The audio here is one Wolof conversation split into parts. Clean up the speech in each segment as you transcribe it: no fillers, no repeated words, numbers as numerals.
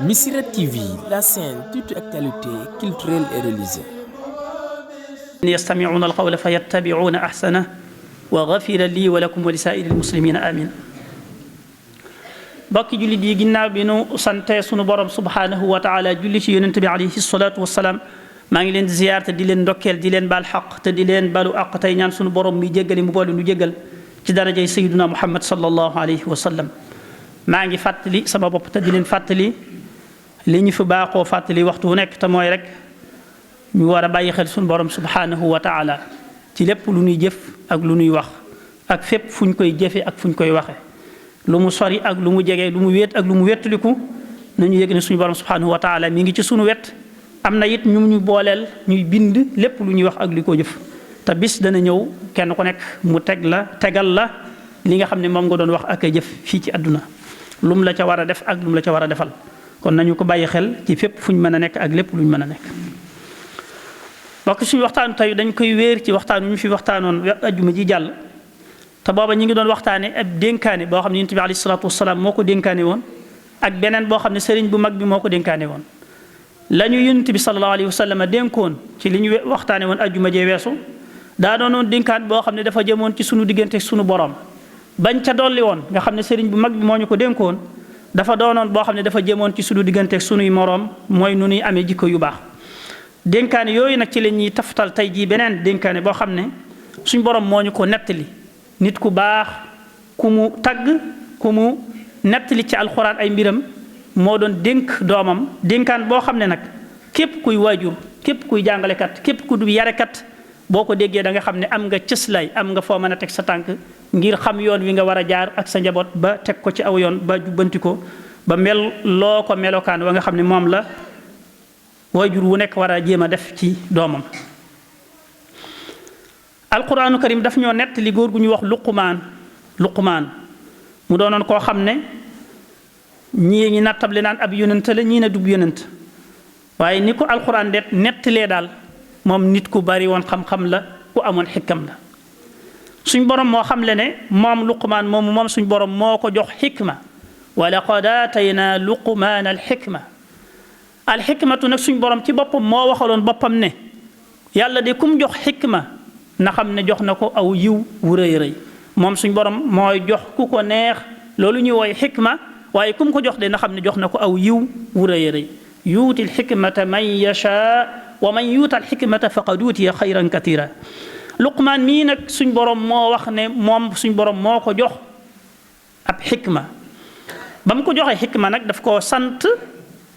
Missirah TV, la chaîne toute actualité culturelle et religieuse. يستمعون القول فيتبعون أحسنه وغفر لي ولكم ولسائر المسلمين آمين. bokki jullit yi ginnaaw bi nu sante sunu borom subhanahu wa taala julli ci yonent bi alayhi salaatu wasalaam maa ngi leen di ziyaar te di leen ndokkeel di leen baal xaq te di leen balu àq tey ñaan sunu borom mi jéggali mu boole nu jéggal ci darajay sayyiduna Muhammad sallallahu alayhi wa sallam. maa ngi fàttali sama bopp te di leen fàttali li ñu fi baaxoo fàttali waxtu wu nekk te mooy rek ñu war a bàyyi xel sunu borom subhanahu wa taala ci lépp lu ñuy jëf ak lu ñuy wax ak fépp fu ñu koy jëfe ak fu ñu koy waxe lu mu sori ak lu mu jege lu mu wéet ak lu mu wéttaliku nañu yëg ne suñu borom subhanahu wa taala mi ngi ci sunu wet am na it ñu booleel ñuy bind lépp lu ñuy wax ak li ko jëf te bis dana ñëw kenn ku nekk mu tegal la li nga xam ne moom nga doon wax ak a jëf fii ci àdduna lu mu la ca war a def ak lu mu la ca war a defal kon nañu ko bàyyi xel ci fépp fu ñu mën a nekk ak lépp lu ñu mën a nekk. bokk suñu waxtaanu tey dañ koy wéer ci waxtaan ñu fi waxtaanoon ajjuma ji jàll te booba ñi ngi doon waxtaane ab dénkaane boo xam ne yonent bi alayhi salaatu wasalaam moo ko dénkaane woon ak beneen boo xam ne sëriñ bu mag bi moo ko dénkaane woon la ñu yonent bi sallallahu alayhi wa sallam dénkoon ci li ñu waxtaane woon ajjuma jee weesu daa doonoon dénkaan boo xam ne dafa jëmoon ci sunu diggante sunu borom bañ ca dolli woon nga xam ne sëriñ bu mag bi moo ñu ko dénkoon dafa doonoon boo xam ne dafa jëmoon ci sunu diggante sunuy moroom mooy nu nuy amee jikko yu baax dénkaane yooyu nag ci la ñuy taftal tey jii beneen dénkaane boo xam ne suñ borom moo ñu ko nettali nit ku baax ku mu tagg ku mu nettali ci alxuraan ay mbiram moo doon dénk doomam dénkaan boo xam ne nag képp kuy waajur képp kuy jàngalekat képp ku du yarekat boo ko déggee da nga xam ne am nga cëslaay am nga foo mën a teg sa tànk ngir xam yoon wi nga war a jaar ak sa njaboot ba teg ko ci aw yoon ba jubbanti ko ba mel loo ko melokaan wa nga xam ne moom la waajur wu nekk war a jéem a def ci doomam. alquraanu karim daf ñoo nett li góor gu ñuy wax luqumaan mu doonoon koo xam ne ñii ñi nattable naan ab yonent la ñii na dub yonent waaye ni ko alquraan det nettalee daal moom nit ku bari woon xam-xam la ku amoon xikam la suñ borom moo xam le ne moom luqumaan moom suñ borom moo ko jox xikma wa laqad aataynaa luqmaana alxikma alxikmatu nag suñ borom ci boppam moo waxaloon boppam ne yàlla de kum jox xikma na xam ne jox na ko aw yiw wu rëy rëy moom suñ borom mooy jox ku ko neex loolu ñuy woy xikma waaye kum ko jox de na xam ne jox na ko aw yiw wu rëy rëy yuuti alxikmata man yashaa wa man yuuta alxikmata faqad uutiya xayran katira luqmaan mii nag suñ borom moo wax ne moom suñ borom moo ko jox ab xikma ba mu ko joxee xikma nag daf koo sant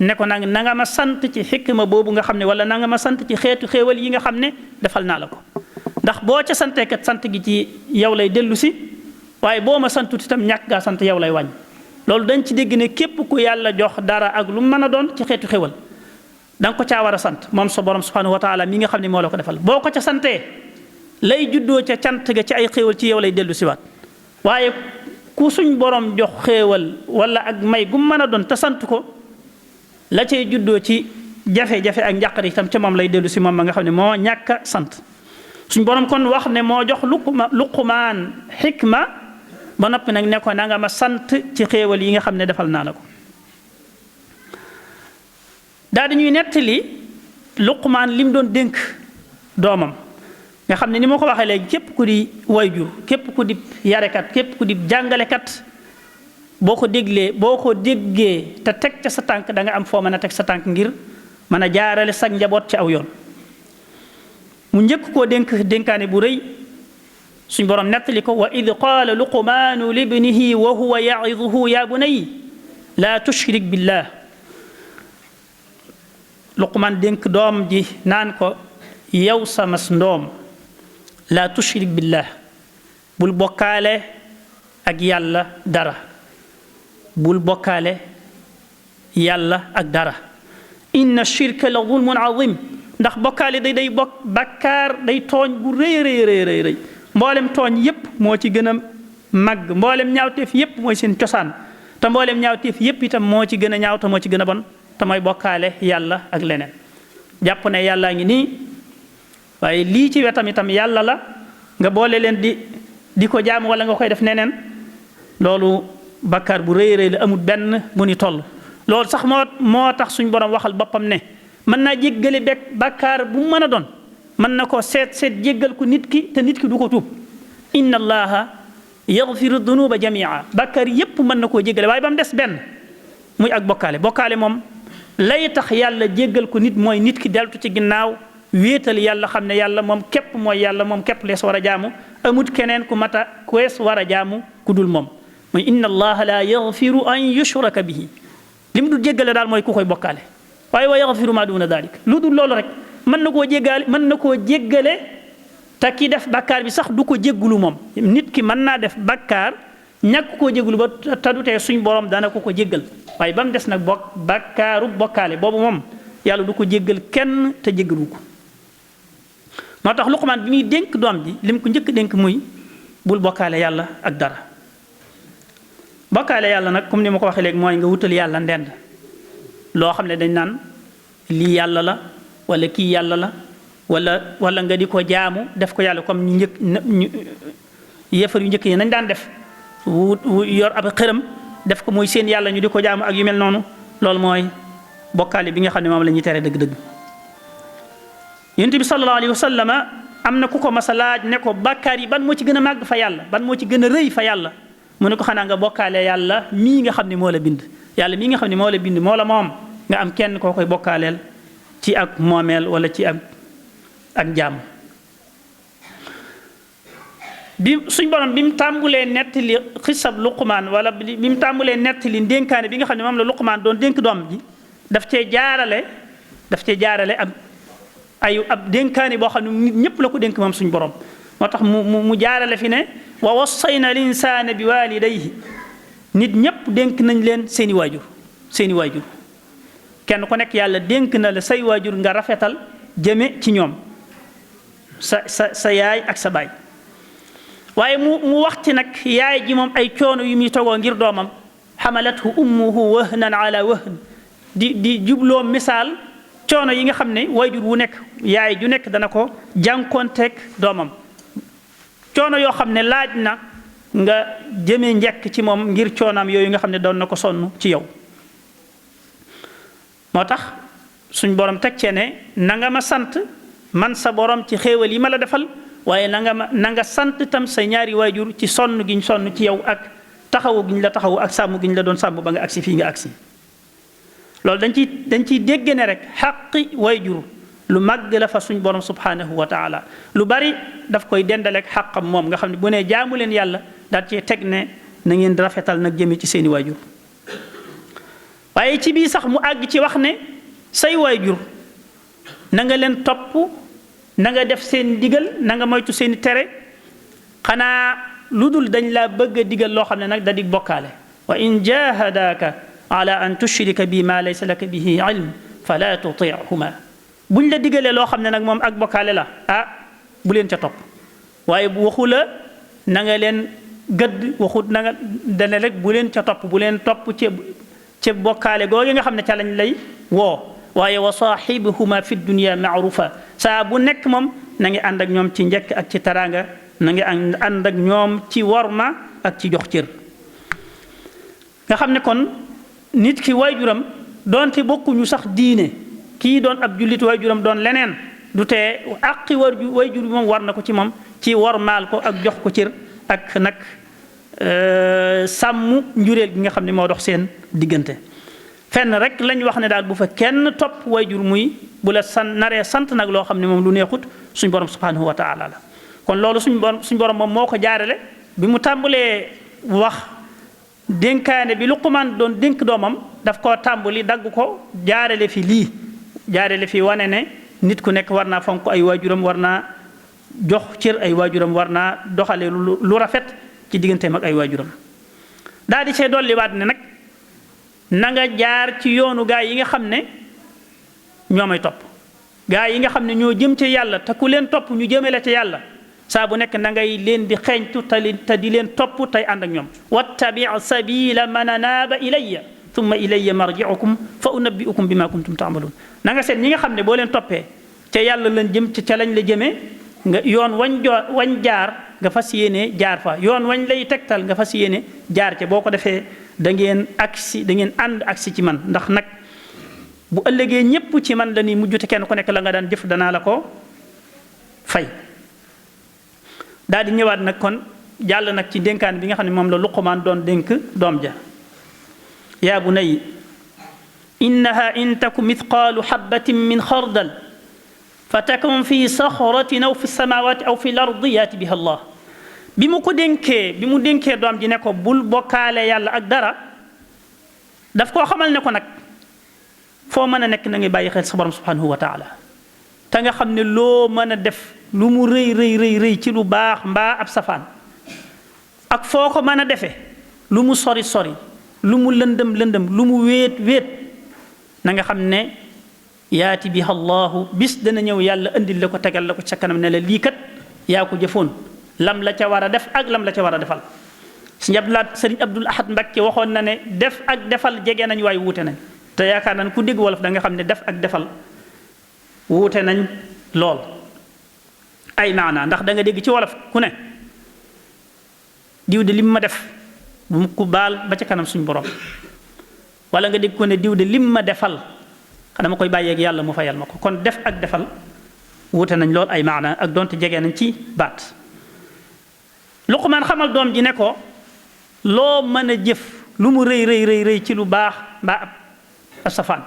ne ko nag na nga ma sant ci xikma boobu nga xam ne wala na nga ma sant ci xeetu xéewal yi nga xam ne defal naa la ko ndax boo ca santee kat sant gi ci yow lay dellu si waaye boo ma santut itam ñàkk gaa sant yow lay wàññ loolu dañ ci dégg ne képp ku yàlla jox dara ak lu mën a doon ci xeetu xéewal da nga ko caa war a sant moom sa borom subhanahu wa taala mi nga xam ne moo la ko defal boo ko ca santee lay juddoo ca cant ga ci ay xéewal ci yow lay dellu si waat waaye ku suñ borom jox xéewal wala ak may gu mën a doon te sant ko la cay juddoo ci jafe-jafe ak njàqare itam ca moom lay dellu si moom ma nga xam ne moo ñàkk a sant suñ borom kon wax ne moo jox luqumaan xikma ba noppi nag ne ko na nga ma sant ci xéewal yi nga xam ne defal naa la ko daal di ñuy nettali luqumaan li mu doon dénk doomam nga xam ne ni ma ko waxee léegi képp ku di wayjur képp ku di yarekat képp ku di jàngalekat boo ko déggee te teg ca sa tànk da nga am foo mën a teg sa tànk ngir mën a jaarale sag njaboot ci aw yoon mu njëkk koo dénkaane bu rëy suñ borom nettali ko wa id qaala luqmaanu libnihi wa huwa ya'iduhu ya bunay laa tushrik billah luqmaan dénk doom ji naan ko yow samas ndoom laa tushrik billah bul bokkaale ak yàlla dara bul bokkaale yàlla ak dara inna shirka la zulmun azim ndax bokkaale day bakkaar day tooñ bu rëy mboolem tooñ yépp moo ci gën a màgg mboolem ñaawteef yépp mooy seen cosaan te mboolem ñaawteef yépp itam moo ci gën a ñaaw te moo ci gën a bon te mooy bokkaale yàlla ak leneen jàpp ne yàllaa ngi nii waaye lii ci wetam itam yàlla la nga boole leen di ko jaam wala nga koy def neneen loolu bakkaar bu rëy la amul benn bu ni toll loolu sax moo tax suñ borom waxal boppam ne mën naa jéggale bàkkaar bu mën a doon mën na ko seet jéggal ko nit ki te nit ki du ko tuub inna allaha yaghfiru dunuba jamia bàkkaar yépp mën na koo jéggale waaye ba mu des benn muy ak bokkaale moom lay tax yàlla jéggal ko nit mooy nit ki deltu ci ginnaaw wéetal yàlla xam ne yàlla moom képp mooy yàlla moom képp lees war a jaamu amut keneen ku mata kuwees war a jaamu ku dul moom mooy inna allaha la yaghfiru an yushraka bihi li mu dul jéggale daal mooy ku koy bokkaale waaye wa yaghfiru ma duna dalik lu dul loolu rek mën na koo jéggale te ki def bakkaar bi sax du ko jéggulu moom nit ki mën naa def bakkaar ñàkk koo jéggulu ba tadutee suñ borom dana ko jéggal waaye ba mu des nag bakkaaru bokkaale boobu moom yàlla du ko jéggal kenn te jéggalu ko moo tax Luqmaan bi muy dénk doom ji lim ko njëkk dénk muy bul bokkaale yàlla ak dara bokkaale yàlla nag comme ni ma ko waxee léegi mooy nga wutal yàlla ndend loo xam ne dañ naan lii yàlla la wala kii yàlla la wala nga di ko jaamu def ko yàlla comme ñu yéefar yu njëkk yi nañ daan def yor ab xërëm def ko muy seen yàlla ñu di ko jaamu ak yu mel noonu loolu mooy bokkaale bi nga xam ne moom la ñuy tere dëgg-dëgg yonent bi sallallahu alayhi wa sallam am na ku ko mas a laaj ne ko bàkkaar yi ban moo ci gën a màgg fa yàlla ban moo ci gën a rëy fa yàlla mu ne ko xanaa nga bokkaale yàlla mii nga xam ne moo la bind yàlla mii nga xam ne moo la bind moo la moom nga am kenn koo koy bokkaaleel ci ak moomeel wala ci ak jaam bi suñ borom bi mu tàmbulee nettali xisab Luqmaan wala bi mu tàmbulee nettali ndénkaane bi nga xam ne moom la Luqmaan doon dénk doom ji daf cee jaarale ab dénkaane boo xam ne nit ñëpp la ko dénk moom suñ borom moo tax mu jaarale fi ne wa wassayna linsaana bi walidayhi nit ñëpp dénk nañ leen seeni waajur kenn ku nekk yàlla dénk na la say waajur nga rafetal jëme ci ñoom sa yaay ak sa baay waaye mu waxti nag yaay ji moom ay coono yu muy togoo ngir doomam xamalathu ummuhu wahnan ala wahn di jubloo misaal coono yi nga xam ne waajur wu nekk yaay ju nekk dana ko jànkoonteeg doomam coono yoo xam ne laaj na nga jëme njekk ci moom ngir coonaam yooyu nga xam ne doon na ko sonn ci yow moo tax suñ borom teg cee ne na nga ma sant man sa borom ci xéewal yi ma la defal waaye na nga sant tam sa ñaari waajur ci sonn giñ sonn ci yow ak taxawu giñ la taxawu ak sàmm giñ la doon sàmm ba nga agsi fii nga agsi loolu dañ ciy dégg ne rek xaqi waajur lu màgg la fa suñ borom subhanahu wa taala lu bari daf koy dendaleeg xaqam moom nga xam ne bu ne jaamu leen yàlla daal cee teg ne na ngeen rafetal nag jëme ci seeni waajur waaye ci bii sax mu àgg ci wax ne say waajur na nga leen topp na nga def seen digal na nga moytu seeni tere xanaa lu dul dañ laa bëgg a digal loo xam ne nag da di bokkaale wa in jahadaka ala an tushrika bi ma laysa laka bihi ilm fala tuti'huma buñ la digalee loo xam ne nag moom ak bokkaale la bu leen ca topp waaye bu waxu la na nga leen gëdd waxut na nga dane rek bu leen ca topp bu leen topp ci bokkaale googu nga xam ne ca lañ lay woo waaye wa saaxibuhuma fi dunya maarufa saa bu nekk moom na ngi ànd ak ñoom ci njëkk ak ci taraanga na ngi ànd ak ñoom ci worma ak ci jox cër nga xam ne kon nit ki waajuram doonte bokkuñu sax diine kii doon ab jullit waajuram doon leneen du tee àqi waajur bi moom war na ko ci moom ci wormaal ko ak jox ko cër ak nag sàmm njureel gi nga xam ne moo dox seen diggante fenn rek lañ wax ne daal bu fa kenn topp waajur muy bu la naree sant nag loo xam ne moom lu neexut suñ borom subhanahu wa taala la kon loolu suñ borom moom moo ko jaarale bi mu tàmbalee wax dénkaane bi Luqmaan doon dénk doomam daf koo tàmbali dagg ko jaarale fi wane ne nit ku nekk war naa fonk ay waajuram war naa jox cër ay waajuram war naa doxale lu rafet ci digganteem ak ay waajuram daal di cee dolliwaat ne nag na nga jaar ci yoonu gaa yi nga xam ne ñoo may topp gaa yi nga xam ne ñoo jëm ci yàlla te ku leen topp ñu jëmale ci yàlla saa bu nekk na ngay leen di xeeñtu te di leen topp tey ànd ak ñoom wattabi sabila man anaaba ilayya thumma ilayya marji'ukum fa unabbi'ukum bima kuntum ta'malun na nga seet ñi nga xam ne boo leen toppee ca yàlla lañ jëm ca lañ la jëmee nga yoon wañ jaar nga fas yéene jaar fa yoon wañ lay tegtal nga fas yéene jaar ca boo ko defee da ngeen ànd agsi ci man ndax nag bu ëllëgee ñépp ci man la ni mujjute kenn ku nekk la nga daan jëf danaa la ko fay daal di ñëwaat nag kon jàll nag ci dénkaan bi nga xam ne moom la Luqmaan doon dénk doom ja yaa bunayya innaha in taku mithqaalu habbatin min xardal fa takun fi saxratin aw fi samawati aw fi lardi yaati biha allah bi mu dénkee doom ji ne ko bul bokkaale yàlla ak dara daf koo xamal ne ko nag foo mën a nekk na ngay bàyyi xel sa borom subhanahu wa taala te nga xam ne loo mën a def lu mu rëy ci lu baax mbaa ab safaan ak foo ko mën a defee lu mu sori lu mu lëndëm lu mu wéet na nga xam ne yaati biha allahu bis dana ñëw yàlla andil la ko tegal la ko ca kanam ne la lii kat yaa ko jëfoon lam la ca war a def ak lam la ca war a defal sëriñ Abdul Ahad Mbakke waxoon na ne def ak defal jege nañ waaye wuute nañ te yaakaar nañ ku dégg wolof da nga xam ne def ak defal wuute nañ lool ay maana ndax da nga dégg ci wolof ku ne diw de lim ma def bu mu ko baal ba ca kanam suñu borom wala nga dégg ko ne diw de lim ma defal xanaa ma koy bàyyeeg yàlla mu fayal ma ko kon def ak defal wuute nañ lool ay maana ak donte jege nañ ci baat Luqmaan xamal doom ji ne ko loo mën a jëf lu mu rëy ci lu baax mbaa ab safaan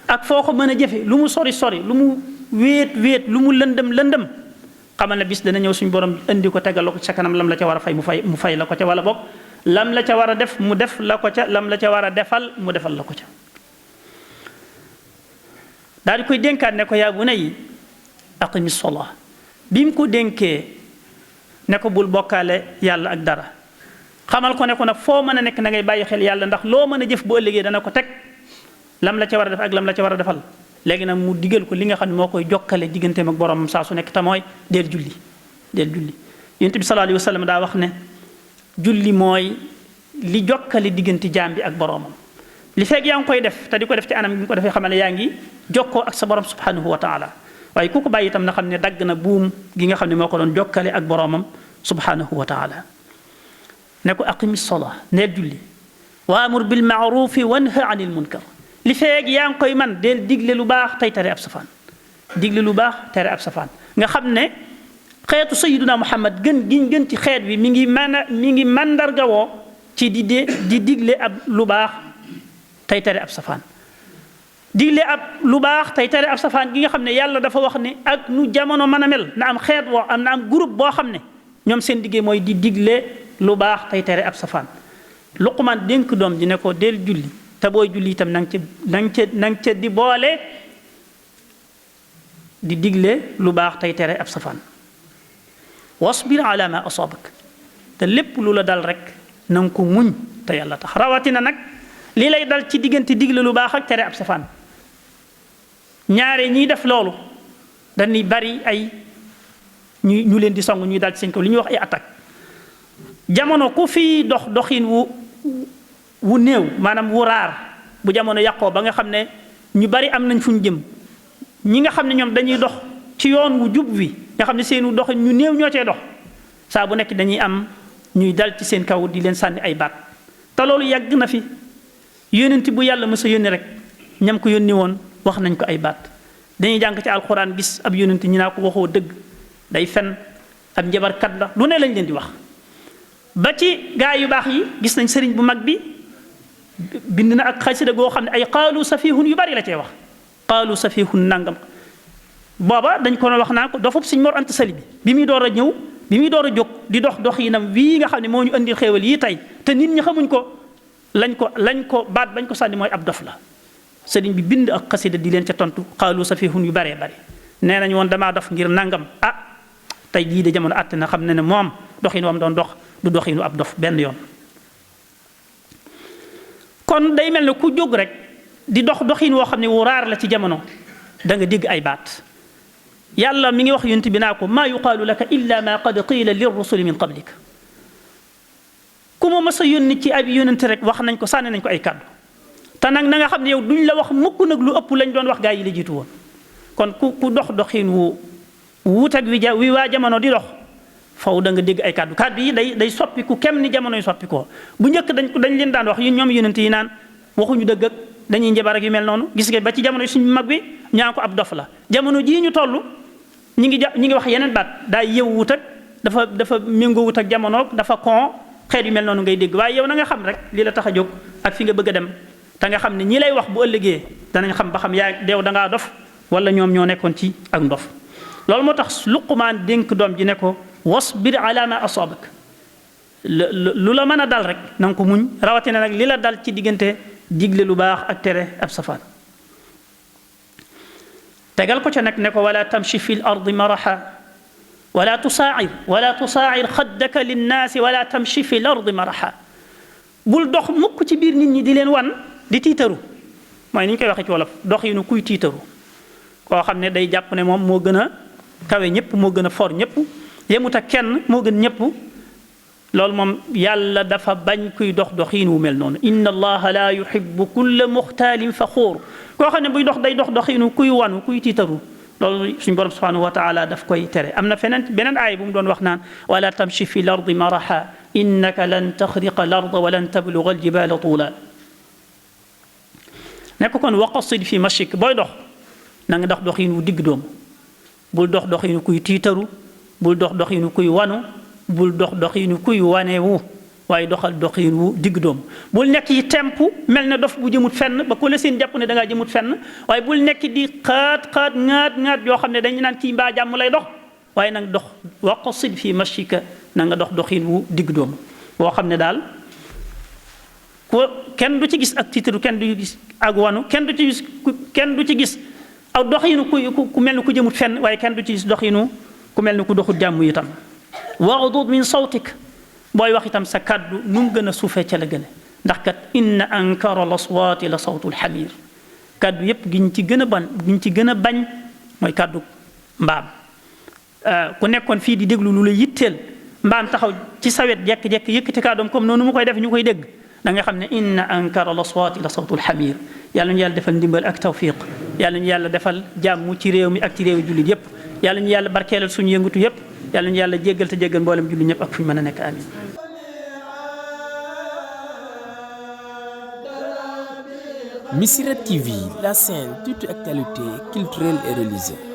ak foo ko mën a jëfe lu mu sori lu mu wéet lu mu lëndëm xamal ne bis dana ñëw suñu borom indi ko tegal la ko ca kanam lam la ca war a fay mu fay la ko ca wala boog lam la ca war a def mu def la ko ca lam la ca war a defal mu defal la ko ca daal di koy dénkaat ne ko yaa bunayya aqimi sola bi mu ko dénkee ne ko bul bokkaale yàlla ak dara xamal ko ne ko nag foo mën a nekk na ngay bàyyi xel yàlla ndax loo mën a jëf bu ëllëgee dana ko teg lam la ca war a def ak lam la ca war a defal léegi nag mu digal ko li nga xam ne moo koy jokkale digganteem ak boromam saa su nekk te mooy deel julli yonent bi sallallahu alayhi wa sallam daa wax ne julli mooy li jokkale diggante jaam bi ak boromam li fekk yaa ngi koy def te di ko def ci anam gi nga ko defee xamal ne yaa ngi jokkoo ak sa borom subhanahu wa taala waaye ku ko bàyyi itam na xam ne dagg na buum gi nga xam ne moo ko doon jokkale ak boromam subhanahu wa taala ne ko aqimi sola neel julli wa amur bil maarufi wanha anil munkar li feeg yaa ngi koy man del digle lu baax tey tere ab safaan nga xam ne xeetu sayiduna muhammad gën ci xeet bi mi ngi mandargawoo ci di digle ab lu baax tey tere ab safaan digle ab lu baax tey tere ab safaan gi nga xam ne yàlla dafa wax ne ak nu jamono mën a mel na am xeet na am groupe boo xam ne ñoom seen liggéey mooy di digle lu baax tey tere ab safaan Luqmaan dénk doom ji ne ko del julli te booy julli itam na nga ca di boole di digle lu baax tey tere ab safaan wasbir ala ma asabak te lépp lu la dal rek na nga ko muñ te yàlla tax rawatina nag lii lay dal ci diggante digle lu baax ak tere ab safaan ñaare ñiy def loolu dañuy bari ay ñu leen di song ñuy dal ci seen kaw li ñuy wax ay attaque jamono ku fi doxin wu néew maanaam wu raar bu jamono yàqoo ba nga xam ne ñu bari am nañ fu ñu jëm ñi nga xam ne ñoom dañuy dox ci yoon wu jub wi nga xam ne seenu doxin ñu néew ñoo cee dox saa bu nekk dañuy am ñuy dal ci seen kaw di leen sànni ay baat te loolu yàgg na fi yónent bu yàlla mës a yónni rek ñam ko yónni woon wax nañ ko ay baat dañuy jàng ci alxuraan gis ab yónent ñi naa ko waxoo dëgg day fen ab njabarkat la lu ne lañ leen di wax ba ci gaa yu baax yi gis nañ sëriñ bu mag bi bind na ak xasida goo xam ne ay qaalu safihun yu bari la cee wax qaalu safihun nangam booba dañ ko wax naa ko dofub Sëriñ Mor Anta Sali bi muy door a ñëw bi muy door a jóg di dox yinam wii nga xam ne moo ñu andil xéewal yii tey te nit ñi xamuñ ko lañ ko baat bañ ko sànni mooy ab dof la sëriñ bi bind ak xasida di leen ca tontu qaalu safihun yu baree bari nee nañ woon damaa dof ngir nangam tey jii de jamono àtte na xam ne moom doxin wam doon dox du doxinu ab dof benn yoon kon day mel ne ku jóg rek di doxin woo xam ne wu raar la ci jamono da nga dégg ay baat yàlla mi ngi wax yonent bi naa ko maa yuqaalu laka illa ma qad qiila lirrusuli min qablik ku ma mës a yónni ci ab yonent rek wax nañ ko sànni nañ ko ay kàddu te nag na nga xam ne yow duñ la wax mukk nag lu ëpp lañ doon wax gaa yi la jiitu woon kon ku doxin wu wuuteeg wi waa jamono di dox faw da nga dégg ay kàddu yi day soppiku kem ni jamono yi soppikoo bu njëkk dañ leen daan wax ñoom yonent yi naan waxuñu dëgg ak dañuy njabar ak yu mel noonu gis nga ba ci jamono suñu mag bi ñaa ko ab dof la jamono jii ñu toll ñi ngi wax yeneen baat daa yëwwut ak dafa méngoowut ak jamono dafa kon xeet yu mel noonu ngay dégg waaye yow na nga xam rek li la tax a jóg ak fi nga bëgg a dem te nga xam ne ñi lay wax bu ëllëgee danañ xam ba xam yaa deew da ngaa dof wala ñoom ñoo nekkoon ci ak ndof loolu moo tax Luqmaan dénk doom ji ne ko wasbir ala ma asabak lu la mën a dal rek na nga ko muñ rawatina nag li la dal ci diggante digle lu baax ak tere ab safaan tegal ko ca nag ne ko wala tamshi fi l ardi maraha wala tusaacir xaddaka linnaasi wala tamshi fi l ardi maraha bul dox mukk ci biir nit ñi di leen wan di tiitaru mooy ni ñu koy waxee ci wolof dox yi nu kuy tiitaru koo xam ne day jàpp ne moom moo gën a kawe ñëpp moo gën a for ñëpp yemut ak kenn moo gën ñëpp loolu moom yàlla dafa bañ kuy doxiin wu mel noonu inna allaha la yuhibbu kulla muxtaalin faxuur koo xam ne buy dox day doxiinu kuy wanu kuy tiitaru loolu suñu borom subhanahu wa taala daf koy tere am na beneen aay bu mu doon wax naan wala tamshi fi l ardi maraha innaka lan taxriqa l arda wa lan tabluga aljibala tuula nekk kon waqasid fi mashik booy dox na nga doxiin wu digg doomu bul doxiinu kuy tiitaru bul doxiinu kuy wanu bul doxiinu kuy wanewu waaye doxiin wu digg doomu bul nekk yi temp mel ne dof bu jëmut fenn ba ko la seen jàpp ne da ngaa jëmut fenn waaye bul nekk di xaat ŋaat yoo xam ne dañu naan kii mbaa jàmm lay dox waaye nag waqasid fi mashika na nga doxiin wu digg doomu boo xam ne daal kenn du ci gis ak tiitaru kenn du ci gis ak wanu kenn du ci gis aw doxiinu ku mel ni ku jëmut fenn waaye kenn du ci gis doxiinu ku mel ni ku doxut jàmm itam waghdud min sawtik booy wax itam sa kàddu nu mu gën a suufee ca la gën a ndax kat inna ankara al aswaati la sawtul xamir kàddu yépp giñ ci gën a bañ mooy kàddu mbaam ku nekkoon fii di déglu lu la yitteel mbaam taxaw ci sawet jekk-jekk yëkkati kàddoom comme noonu mu koy def ñu koy dégg da nga xam ne inna ankara al aswaati la sawtul xamir yàlla ñu yàlla defal ndimbal ak tawfiq yàlla ñu yàlla defal jàmm ci réew mi ak ci réewi jullit yépp yàlla ñu yàlla barkeelal suñu yëngatu yépp yàlla ñu yàlla jéggal te jéggal mboolem jullit ñëpp ak fu ñu mën a nekk amin Missirah TV, la chaîne toute actualité culturelle et religieuse.